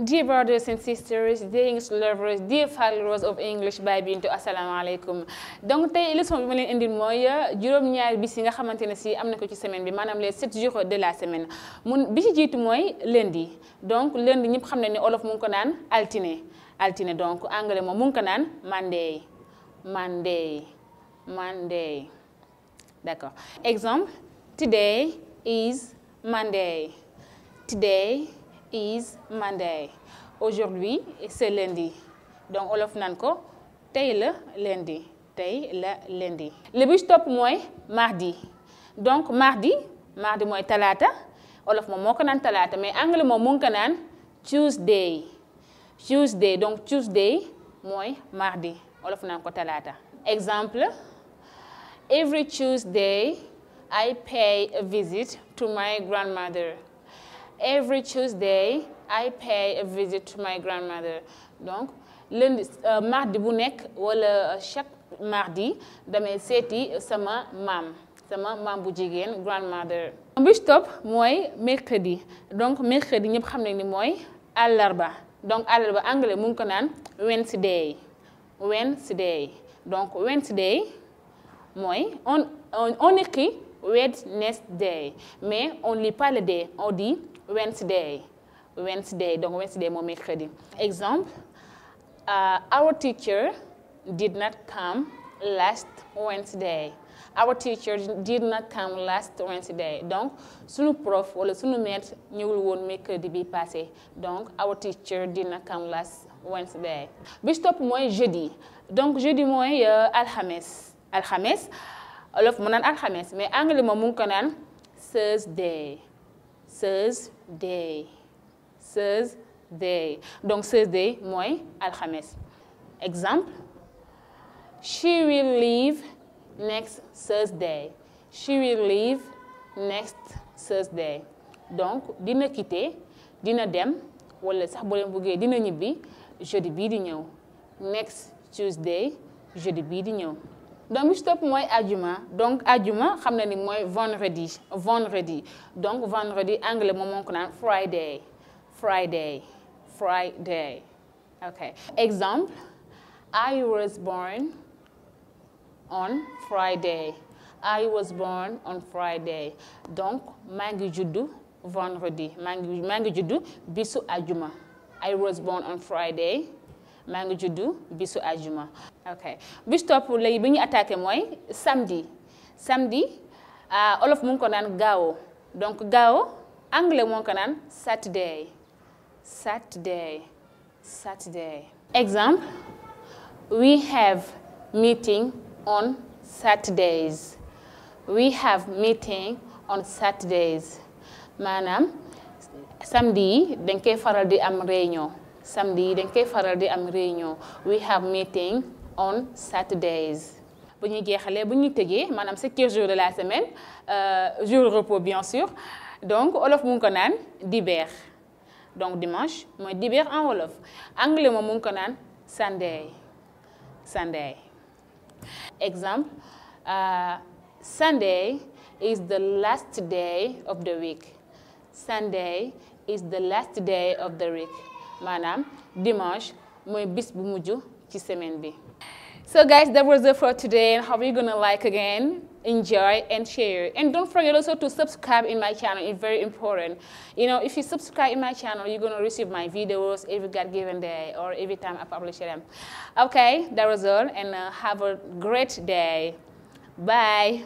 Dear brothers and sisters, dear English lovers, dear followers of English by Bintu, assalamu alaikum. Donc tey leçon bi ma leen indil mooy juróom-ñaari bis yi nga xamante ne si am na ko ci semaine bi maanaam les 7 jours de la semaine bi ci jiitu mooy lundi. Donc lundi ñëpp xam ne ni olof mu ngi ko naan altine donc anglais moom mu ngi ko naan Monday. D'accord. Exemple, today is Monday. Today is Monday. Aujourd'hui, c'est lundi. Donc, olof nan ko tey la lundi. Le bi top mooy mardi. Donc, mardi mooy talata. Olof moom moo ko naan talata mais anglais moom mu ngi ko naan Tuesday. Donc Tuesday mooy mardi. Olof naan ko talata. Exemple, every Tuesday I pay a visit to my grandmother. Every Tuesday, I pay a visit to my grandmother. Donc, lundi, mardi bu nekk wala chaque mardi damay seeti sama maam bu jigéen grandmother. Bi stop mooy mercredi. Donc mercredi ñëpp xam nañ ni mooy àllarba. Donc àllarba anglais mu ngi ko naan Wednesday. Donc Wednesday mooy on écrit Wednesday mais on lit pas le day, on dit Wednesday. Donc Wednesday mooy mercredi. Exemple, our teacher did not come last Wednesday. Our teacher did not come last Wednesday. Donc sunu prof wala sunu maître ñëwul woon mercredi bi passé. Donc our teacher did not come last Wednesday. Bi stop mooy jeudi. Donc jeudi mooy alxames. Olof mu naan alxames mais anglais moom mu ngi ko naan Thursday. Donc Thursday mooy alxames. Exemple, she will leave next Thursday. Donc dina quitter, dina dem wala sax boo leen bëggee dina ñibbi jeudi bii di ñëw. Next Tuesday jeudi bii di ñëw. Donc bi ci topp mooy ajuma. Donc ajuma xam na ni mooy vendredi. Donc vendredi anglais moom moo ko naan Friday. Okay. Exemple, I was born on Friday. Donc maa ngi juddu vendredi. maa ngi juddu bisu ajuma. I was born on Friday. maa ngi juddu bisu ajuma. Ok bis topp léegi bi ñu attaqué mooy samedi olof mu ngi ko naan gaawo. Donc gaawo anglais mu ngi ko naan Saturday. Exemple, we have meeting on Saturdays. Maanaam samedi dañ koy faral di am réunion. We have meeting on Saturdays. Bu ñuy jeexalee bu ñuy tëjee maanaam 7 jours de la semaine jour de repos bien sûr. Donc olof mu ngi ko naan dibeer. Donc dimanche mooy dibeer en wolof. Anglais moom mu ngi ko naan Sunday. Exemple, Sunday is the last day of the week. Maanaam dimanche mooy bis bu mujj ci semaine bi. So guys, that was it for today, and hope you're gonna like again, enjoy and share. And don't forget also to subscribe in my channel. It's very important. You know, if you subscribe in my channel, you're gonna receive my videos every given day or every time I publish them. Okay, that was all, and have a great day. Bye.